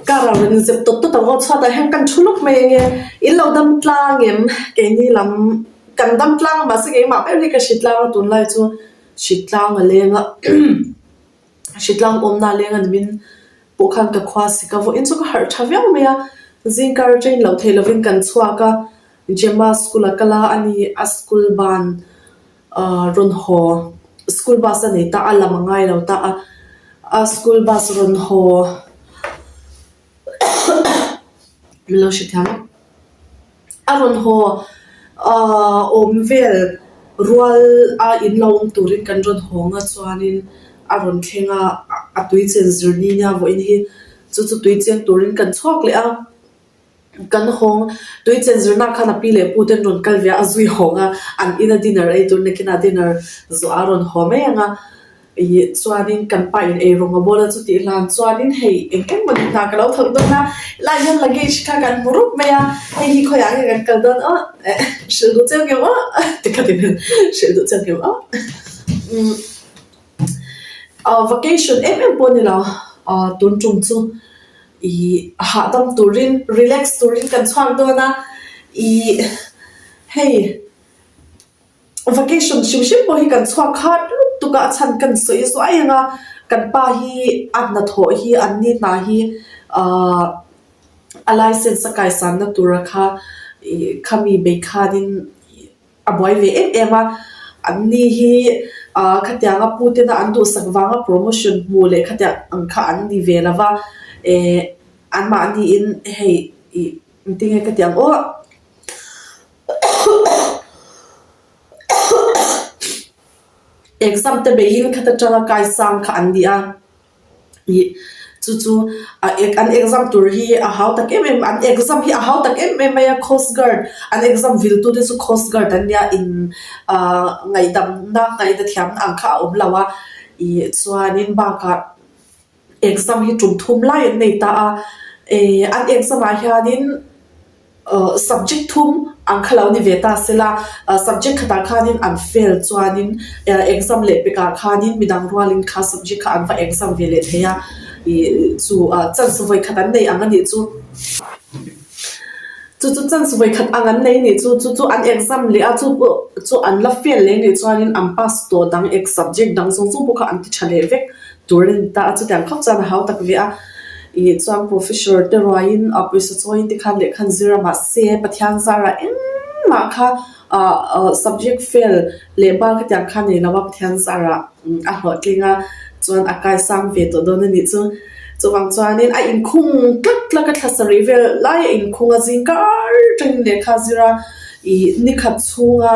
Car ah rawn inzep tawt tawt ang aw chhuatah hian kan thu lawk mai ange in lo dam tlang em keini lam kan dam tlang a mahse keimah ber hi ka hri tlang a tunlai chu hri tlang a leng a hri tlang awmna a leng a ni min pawh khan ka khua sik a vawiin chu ka harh tha viau mai a zingkar train loh theih lovin kan chhuak a Gemma school a kal a ani a school ban Ahh rawn haw school bus a nei ta a lam a ngai lo ta a a school bus rawn haw min lo hrethiam a a rawn haw ahh awm vel rual a in lo awm turin kan rawn hawng a chuanin a rawn thleng a a tui chen zir ni nia vawiin hi chu chu tui cheng turin kan chhuak leh a. Kan hawng, tui chen zirna khan a pi leh pu ten rawn kal ve a, a zui hawng a, an ina dinner ei tur nakinah dinner zawh a rawn haw mai ang a, ih chuanin kan pa in ei rawng a bawl a chutih hlan chuanin hei eng eng mawni hna ka lo thawk dawn a, helai hian luggage kha kan hmu rup mai a, hei hi khawiah nge kan kal dawn aw eh hrilh duh chiang em aw tikha ti hmel hrilh duh chiang em aw umm ah vacation em em pawh a ni lo ah tun tum chu. Ih hahdam turin relax turin kan chhuak dawn a, ih hei vacation hrim hrim pawh hi kan chhuak khat lutuk a, a chhan kan sawi zuai ang a, kan pa hi a hnathawh hi an ni hna hi ahh a license a kaisanna tura kha ih khami bei khanin A buai ve em em a, an ni hi ah khatianga pu tena an duhsak vanga promotion hmuh leh khatiang ang kha an ni ve lo va, eh anmahniin hei ih engtin nge ka tih ang aw exam te beiin khata tanga kaisang kha an ni a. Ih chu chu a ek an exam tur hi a hau tak em em an exam hi a hau tak em em mai a coast guard an exam vil tu te chu coast guard an nia in ah ngaihdamna ngaihna thiamna ang kha a awm lo a ih chuanin bakah exam hi tum thum lai an nei ta a eh an exam ah hianin. Ahh subject thum ang kha lo ni ve ta sela, ahh subject khatah khanin an fail chuanin exam leh pekah khanin midang rualin kha subject kha an va exam ve leh thei a, ih chu chance vawi khat an nei ang a nih chu. Chu chu chance vawi khat ang an nei a nih chu, chu chu an exam leh a chu pawh chu an la fail leh a nih chuanin an pass tawh dang eng subject dang zawng zawng pawh kha an ti tha leh vek. Tur a ni ta a, chutiang khawp chuan a hau tak ve a. Ih chuan professor te ruaiin a pawisa chawiin te khan lehkha an zir a, mahse Pathian zarah engmah kha ah subject fail leh bal khatiang kha nei lo a, Pathian zarah a hlawhtling a, chuan a kaisang ve tawh dawn a nih chu. Chuvang chuanin a inkhung tlat tlat a, thla sarih vel lai a inkhung a, zing kar tangin lehkha a zir a, ih nikhat chhunga.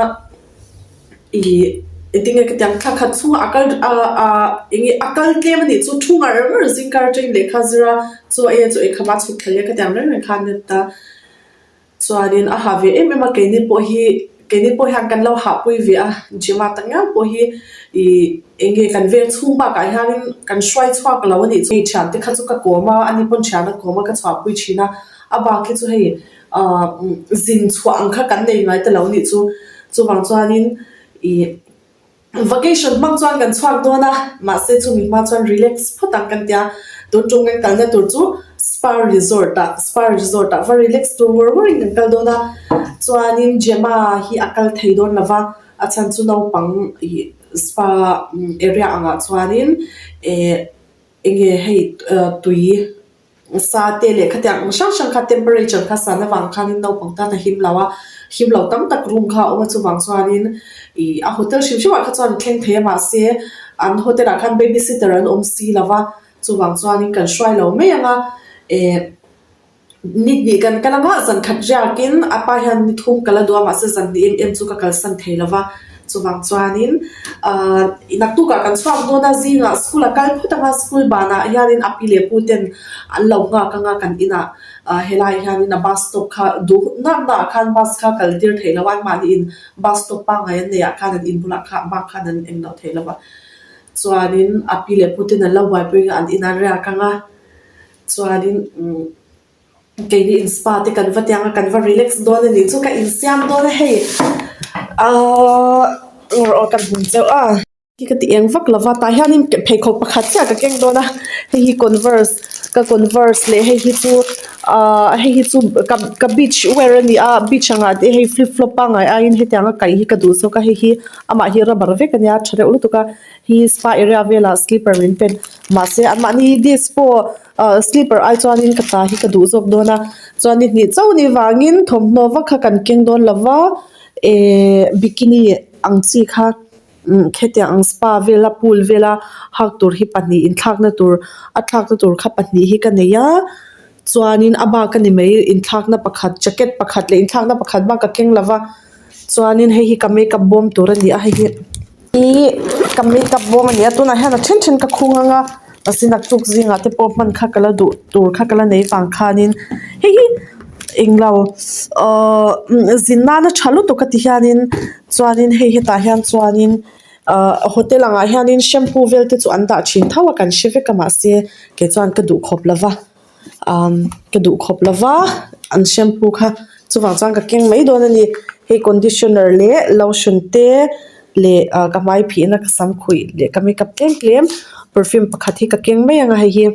Ih engtin nge ka ti ang thla khat chhungah a kal a a eng nge a kal tlem a nih chu thu ngar ngar zing kar atangin lehkha a zir a chaw ei a chaw ei kham a chhuk thla leh ka ti ang reng reng khan a ni ta chuanin a hah ve em em a keini pawh hi keini pawh hian kan lo hahpui ve a gym ah tak ngial pawh hi ih eng nge kan veng chhung bakah hianin kan hruai chhuak lo a nih chu hei thiante kha chu ka kawm a ani pawn thian a kawm a ka chhuahpui thin a a bak hi chu hei ahh zin chhuah ang kha kan nei ngai ta lo a nih chu. Chuvang chuanin ih vacation hmang chuan kan chhuak dawn a, mahse chumi hma chuan relax phawt ang kan tia, tun tum kan kalna tur chu spa resort ah spa resort ah va relax tur ngawr ngawr in kan kal dawn a, chuanin Gemma hi a kal thei dawn lo va, a chhan chu naupang ih spa area angah chuanin eh eng nge hei tui. Sa te leh khatiang ang hrang hrang kha temperature kha san avang khanin naupang tan a him lo a, him lo tam tak room kha a awm a chuvang chuanin ih a hotel hrim hrim ah kha chuan thleng thei a mahse an hotel ah khan baby sitter an awm si lo va chuvang chuanin kan hruai lo mai ang a eh ni hnih kan kal anga zan khat riakin a pa hian ni thum kal a duh a mahse zan hnih em em chu ka kalsan thei lo va. Chuvang chuanin ahh naktukah kan chhuak dawn a, zingah school a kal phawt ang a, school banah hianin a pi leh pu ten an lo nghak ang a, kan inah ah helaiah hianin a bus stop kha duh nak nak ah khan bus kha kal tir theih loh a, anmahniin bus stop pangngai an neih ah khan an in bulah kha bak khan an eng loh theih loh a. Chuanin a pi leh pu ten an lo buaipui ang a, an inah riak ang a, chuanin umm. Keini in spa te kan va tiang a kan va relax dawn a nih chu ka insiam dawn a hei ahh ka hmu chauh a. Hi ka ti eng vak lova tah hianin pheikhawk pakhat chiah ka keng dawn a hei hi converse ka converse leh hei hi chu ahh hei hi chu ka ka beach wear a ni a beach ang ah te hei flip flop pangngai aiin hetiang a kaih hi ka duh zawk a hei hi amah hi rubber vek a nia tha reuh lutuk a hi spa area velah slipper min pen mahse anmahni disc pawh ahh slipper ai chuanin ka ta hi ka duh zawk dawn a chuan ni hnih chauh ni vangin thawmhnaw vak kha kan keng dawn lova ehh bikini ang chi kha. Umm khetiang ang spa vela pool vela hak tur hi pahnih inthlakna tur a thlakna tur kha pahnih hi ka nei a chuanin a bak a ni mai inthlakna pakhat jacket pakhat leh inthlakna pakhat bak ka keng lo va chuanin hei hi ka makeup bawm tur a ni a hei hi ihh ka makeup bawm a ni a tunah hian a then then ka khung ang a mahse naktuk zingah te pawh hman kha ka la duh tur kha ka la nei vang khanin hei hi englo ahh zin nana tha lutuk a ti hianin. Chuanin hei hetah hian chuanin ahh hotel angah hianin shampoo vel te chu an dah thin tho a kan hre vek a mahse kei chuan ka duh khawp lo va umm ka duh khawp lo va an shampoo kha chuvang chuan ka keng mai dawn a ni hei conditioner leh lotion te leh ah ka hmai phihna ka sam khuih leh ka makeup tlem tlem perfume pakhat hi ka keng mai ang a hei hi.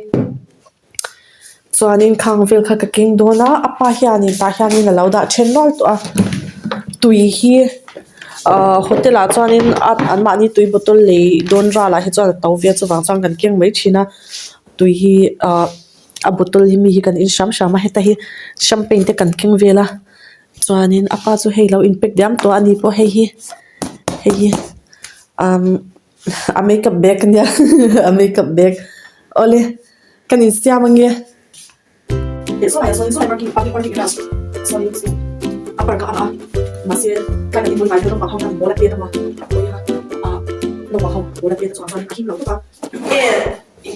Chuanin khang vel kha ka keng dawn a a pa hianin tah hianin a lo dah then nual tawh a tui hi ahh hotel ah chuanin a anmahni tui bottle lei dawn ralah hi chuan a to ve a chuvang chuan kan keng mai thin a tui hi ahh a bottle hi mi hi kan in hram hram a heta hi champagne te kan keng vel a chuanin a pa chu hei lo in pack diam tawh a ani pawh hei hi hei hi umm. A makeup bag ania a makeup bag awle kan insiam ange.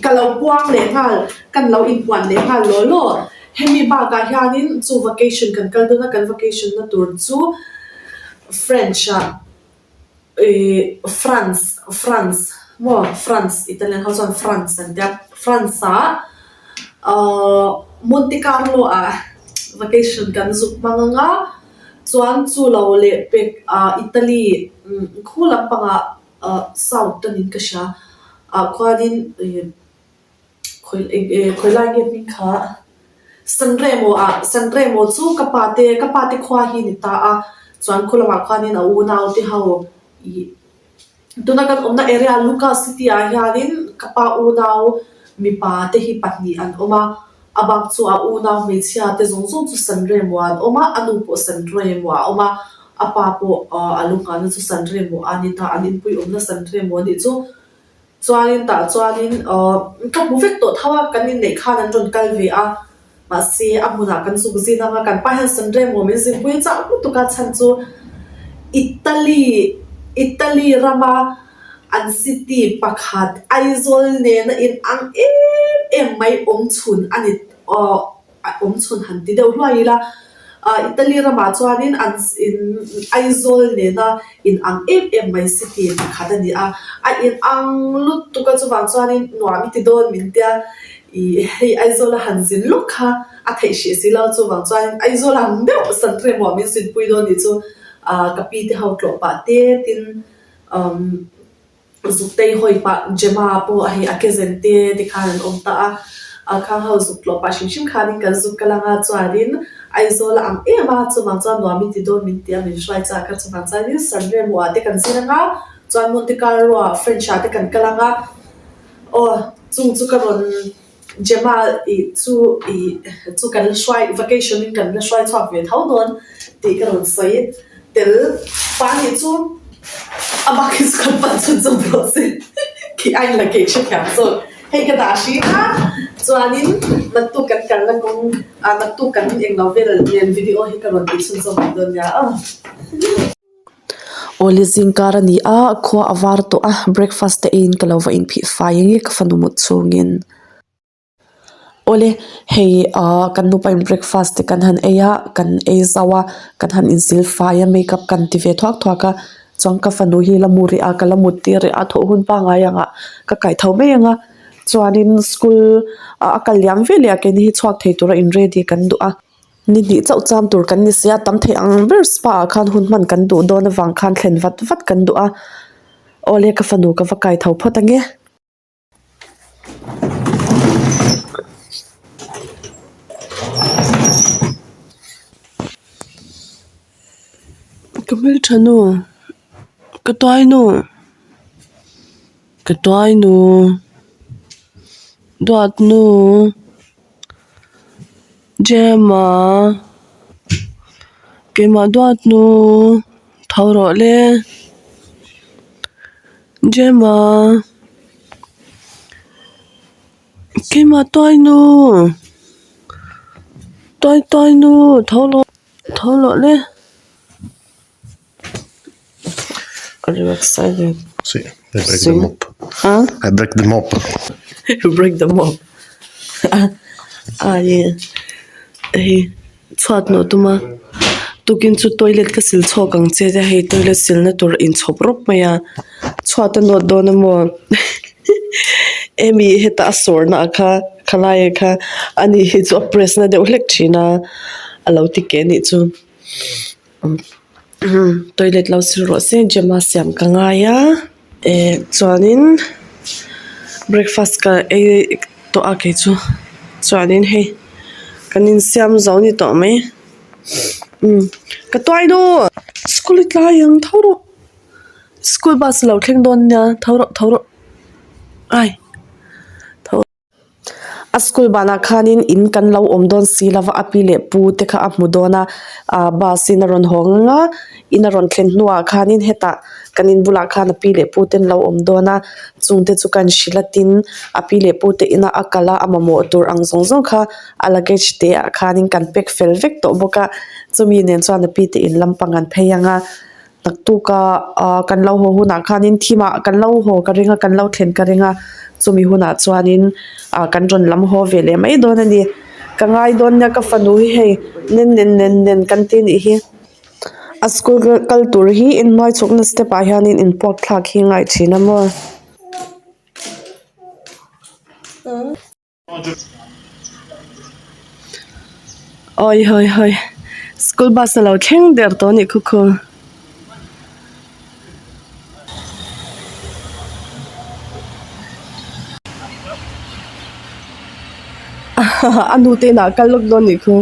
Ka lo puang leh nghal kan lo inpuan leh nghal law law hemi bakah hianin chu vacation kan kal dawn a kan vacation na tur chu French ah. Ihh France France maw France Italian ho chuan France an tia France ah ahh Monte Carlo ah vacation kan zuk hmang ang a chuan chu lo leh pek ah Italy khu lampangah ah south a niin ka hria ah khuanin ih. Khawi lai nge hming kha Sanremo ah Sanremo chu ka pa te ka pa te khua hi ni ta a chuan khu lamah khuanin a unau te ho ih tuna kan awmna area Lucca city ah hianin ka pa unau mipa te hi pahnih an awm a a bak chu a unau hmeichhia te zawng zawng chu Sanremo ah an awm a a nu pawh Sanremo ah a awm a a pa pawh a lunghahna chu Sanremo ah a ni ta an inpui awmna Sanremo a nih chu. Chuanin tah chuanin aw ka hmu vek tawh tho a, kan inneih khan an rawn kal ve a, mahse a hmunah kan zuk zin ang a, kan pa hian Sanremo min zinpui chauh lutuk a chhan chu Italy Italy rama an city pakhat Aizawl nena inang em em mai awm chhun a ni aw. A awm chhun han ti deuh hluai ila, ah Italy ramah chuanin an in Aizawl nena in ang em em mai city pakhat a ni a, a in ang lutuk a chuvang chuanin nuam i ti dawn min tia ih hei Aizawl a han zin lawk kha a theih hrih si lo chuvang chuanin Aizawl ang deuh Sanremo ah min zinpui dawn tih chu ah ka pi te ho tlawh pah te tin umm. Zuk tei hawi pah Gemma pawh a hei a ke zen te ti khan an awm ta a, a khang ho zuk tlawh pah hrim hrim khanin kan zuk kal ang a, chuanin Aizawl a ang em a, chuvang chuan nuam i ti dawn min ti a, min hruai chak a, chuvang chuanin Sanremo ah te kan zir ang a, chuan Monte Carlo ah French ah te kan kal ang a, aw chung chu ka rawn Gemma ih chu ih chu kan la hruai vacation in kan la hruai chhuak ve tho dawn tih ka rawn sawi tel pa nih chu a bak hi chu kan pan chhun chhun rawh se khi a inla keih hre thiam zawk hei ka dah hri a chuanin naktuk kan kalna kawng ah naktuk kan englo vel nen video hi ka rawn tih chhun zawk mai dawn nia aw. Awle zingkar a ni a, khua a var tawh a, breakfast te eiin ka lo va inphih fai ang e ka fanu mut chhungin. Awle hei ah kan nupa in breakfast te kan han ei a, kan ei zauh a, kan han insil fai a makeup kan ti ve thuak thuak a, chuan ka fanu hi la mu rih a, ka la mut tir rih a, thawh hun pangngai ang ah ka kaih tho mai ang a, chuanin school ah a kal liam veleh a keini hi chhuak thei tura in ready kan duh a. Ni hnih chauh cham tur kan ni sia tam thei ang ber spa ah khan hun hman kan duh dawn avang khan thlen vat vat kan duh a. Awle ka fanu ka va kai tho phawt ange. Ka hmeltha nu ka tuai nu ka tuai nu duat nu Gemma keimah duat nu tho rawh le Gemma keimah tuai nu tuai tuai nu tho rawh tho rawh le. Are you excited? Si, I break the mop. Huh? I break the mop. You break the mop. Ai hei chhuat nawh tum a tukin chu toilet ka sil chhuak ang che tia hei toilet silna tur inchhawp rawp mai a chhuat a nawt dawn a maw emi heta a sawr na kha khalai ah kha ani hi chu a press na deuh hlek thin a a lo ti ke anih chu. Toilet lo sil rawh se Gemma siam ka ngai a eh chuanin breakfast ka ei tawh a kei chu chuanin hei kan insiam zo ni tawh mai umm ka tuai nu school i tlai ang tho rawh school bus a lo thleng dawn nia tho rawh tho rawh ai tho. A school banah khanin in kan lo awm dawn si lova a pi leh pu te kha a hmu dawn a ah bus in a rawn haw ang a in a rawn thlen hnuah khanin hetah kan in bulah khan a pi leh pu te an lo awm dawn a chung te chu kan hrilh a tin a pi leh pu te inah a kal a a mamawh tur ang zawng zawng kha a luggage te ah khanin kan pack fel vek tawh bawk a chumi nen chuan a pi te in lampang an phei ang a. Naktuka ah kan lo haw hunah khanin thimah kan lo haw ka ring a kan lo thlen ka ring a chumi hunah chuanin ah kan rawn lam haw ve leh mai dawn a ni ka ngai dawn nia ka fanu hi hei nen nen nen nen kan ti anih hi a school kal tur hi inhnuai chhukna step ah hianin inpuak thlak hi a ngai thin a maw. Awi hawi hawi school bus a lo thleng der tawh a nih khu khu. A nu te inah a kal lawk dawn a nih khu.